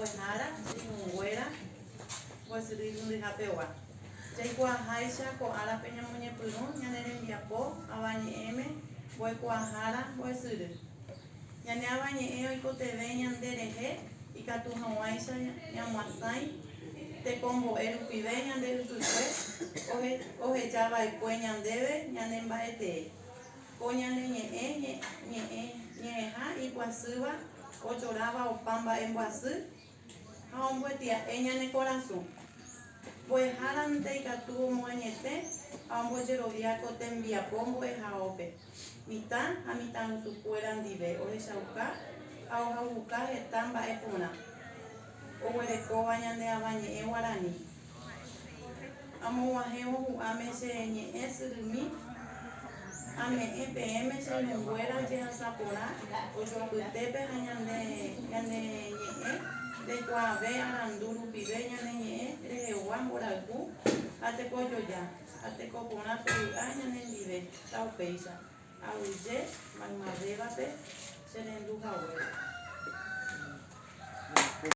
Mbo'ehára, che irũnguéra, mbo'esyry irundyhapegua. Jaikuaaháicha ko árape ñamoñepyrũ ñane rembiapo avañe'ẽme mbo'ekuaahára mbo'esyry. Ñane avañe'ẽ oikotevẽ ñande rehe ikatu hag̃uáicha ñamoasãi tekombo'e rupive ñande ypykue ohejava'ekue ñandéve ñane mba'etee. Ko ñane ñe'ẽ ñe'ẽ ñe'ẽha ipyasýva ojoráva opa mba'e mbyasy ha ombyetia'e ñane korasõ. Mbo'ehárante ikatu omoañete ha ombojerovia ko tembiapo mbo'ehaópe. Mitã ha mitãrusukuéra ndive ohechauka ha ohayhuka heta mba'e porã oguerekóva ñane avañe'ẽ guarani. Amog̃uahẽvo hu'ãme che ñe'ẽ syrymi, ame'ẽ peẽme che irũnguéra jehasa porã ojoapytépe ha ñane ñe'ẽ jaikuaave arandu rupive ñane ñe'ẽ rehegua mborayhu ha tekojoja ha teko porã tovy'a ñanendive taupéicha. Aguyje maymavévape che rendu haguére.